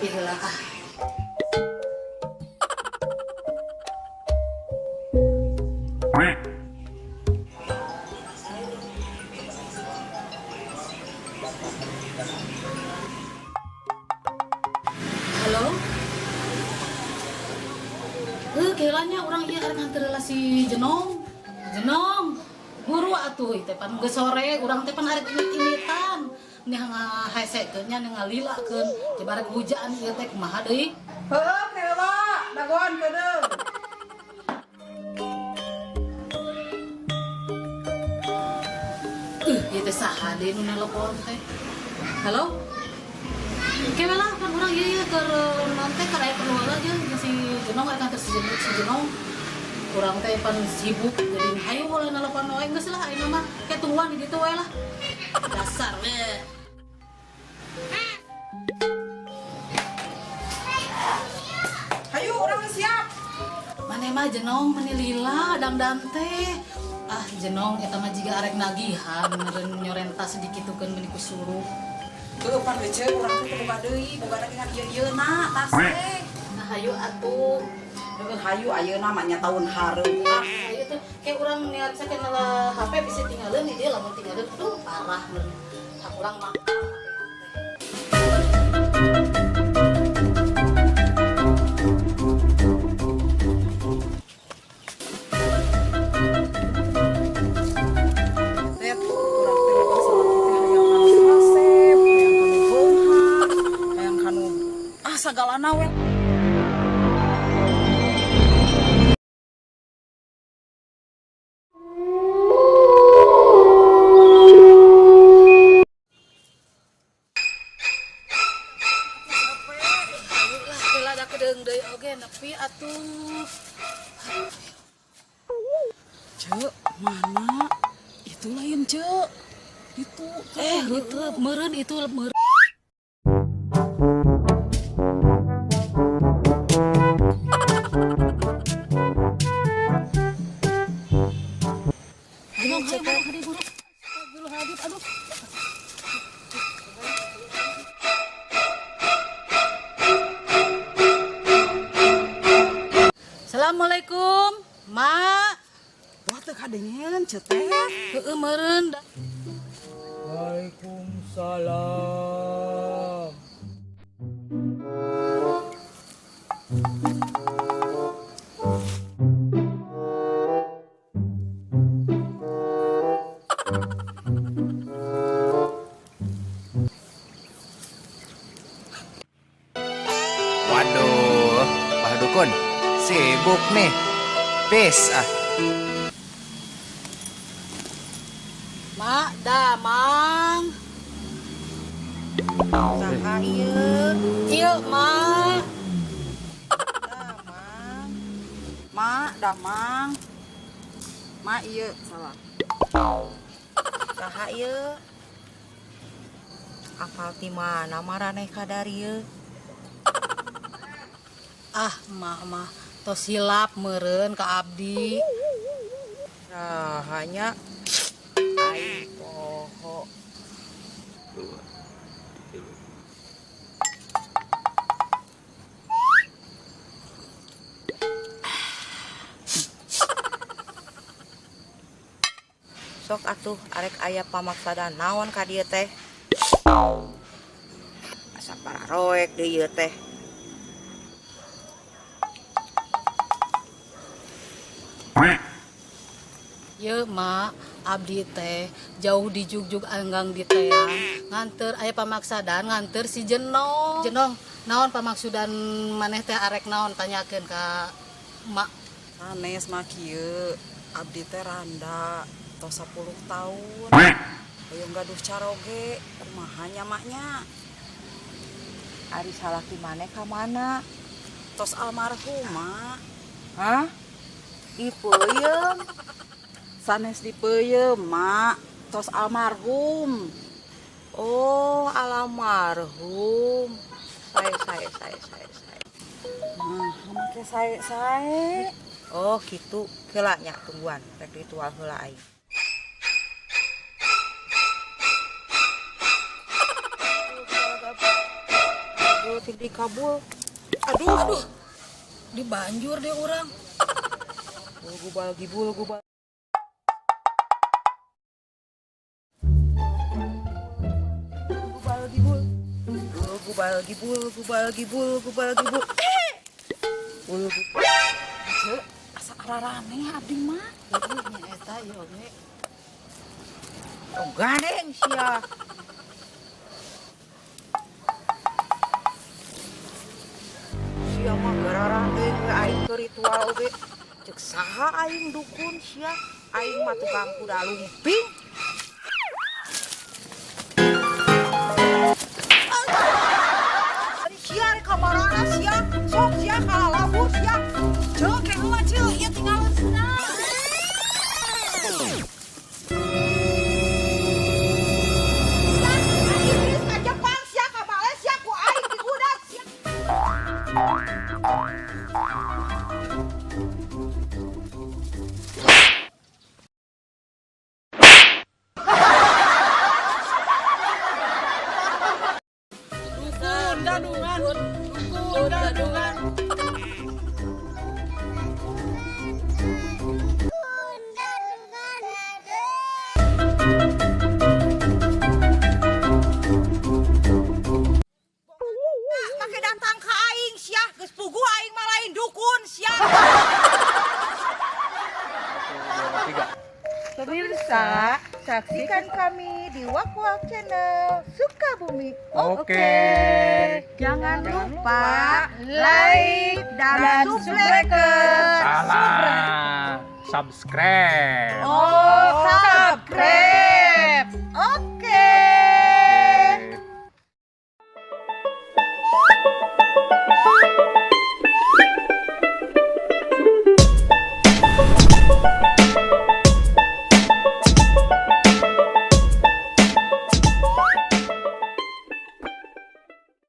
Ngopi heula ah. Halo? Kelanya orang ieu arek nganter heula si Jenong. Jenong, buru atuh teh pan geus sore urang teh pan arek imit-imitan. Nih ngahesekeun nya ngalilakeun coba arek hujan ieu teh kumaha deui? Heuh, kela, dagoan keudeung. Ieu teh saha deui nu nelepon teh? Halo? Kewe lah kan urang ieu keur naon teh keur aya perlu heula jeung si Jenong arek nganter si Jenong. Urang teh pan sibuk jadi hayu lah nelepon wae geus lah ayeuna mah ke tungguan di ditu wae lah. Dasar we. Hayu urang siap. Maneh mah Jenong meni lila dangdan teh. Ah Jenong eta mah jiga arek nagihan meureun nyorenta sedikitukeun meni ku suruh. Heuh pan heuceu urang teh boga deui, boga lagi ngan ieu-ieuna tas teh. Nah hayu atuh. Heuh hayu ayeuna mah nya taun hareum. Ah hayu tuh kayak urang niat sakeun HP bisa tinggalin di dia lamun tinggalin aduh parah meureun. Hak urang mah. Tet, urang teh boga salaki teh hayang kanu kasep, hayang kanu beunghar, hayang kanu ah sagalana we. Hayu lah heula da kedeung deui oge nepi atuh. Cek, mana? Itu lain, Cek. Itu. Itu meureun itu meureun. Ayo, ayo, ayo, buru. Buru Habib, aduh. Assalamualaikum, Mak. Wah, teu kadengeun, Cek teh. Heueuh meureun. Waalaikumsalam. Waduh, Pak Dukun sibuk nih. Peace ah. Mak, damang. Saha ieu? Ieu, Mak. Damang. Mak, damang. Mak ieu salah. Saha ieu? Apal ti mana maraneh kadarieu? Ah, Mak mah tos hilap meureun ka abdi. Nah, hanya aing poho. Sok atuh arek aya pamaksadan naon ka dieu teh? Asa pararoek deui ieu teh. Ye, Mak, abdi teh jauh di jugjug anggang di teang nganter aya pamaksadan nganter si Jenong. Jenong, naon pamaksudan maneh teh arek naon tanyakeun ka Mak. Sanes mah kieu, abdi teh randa tos 10 tahun. Hoyong gaduh caroge, kumaha nya maknya? Ari salaki maneh ka mana? Tos almarhum, Mak. Hah? Dipeuyeum. Sanes dipeuyeum, Mak. Tos almarhum. Oh, almarhum. Sae sae sae sae sae. Nah, make sae sae. Oh, gitu. Heula nya tungguan rek ritual heula aing. sing dikabul. Aduh, aduh. Dibanjur deh orang. Gubal gibul gubal. Gubal gibul. Gubal gibul gubal gibul gubal gibul. Bul. Ceu, asa ararane abdi mah. Nya eta ieu oge. Oh, gandeng sia. Sia mah gararandeng we aing ke ritual oge. Cek saha aing dukun sia. Aing mah tukang kuda lumping. Sia rek ka marana sia. Sok sia kalalabur sia. Ceu, ke heula ceu, ieu tinggalin cenah. Inggris ka Jepang sia ka Malaysia ku aing digudak sia. Dukun gadungan, dukun gadungan. Make datang ka aing sia, geus puguh aing mah lain dukun sia. Pemirsa, saksikan kami di Wak Wak Channel Sukabumi. Oke. Jangan lupa like dan subscribe. Salah. Subscribe. Oh, subscribe. Oke.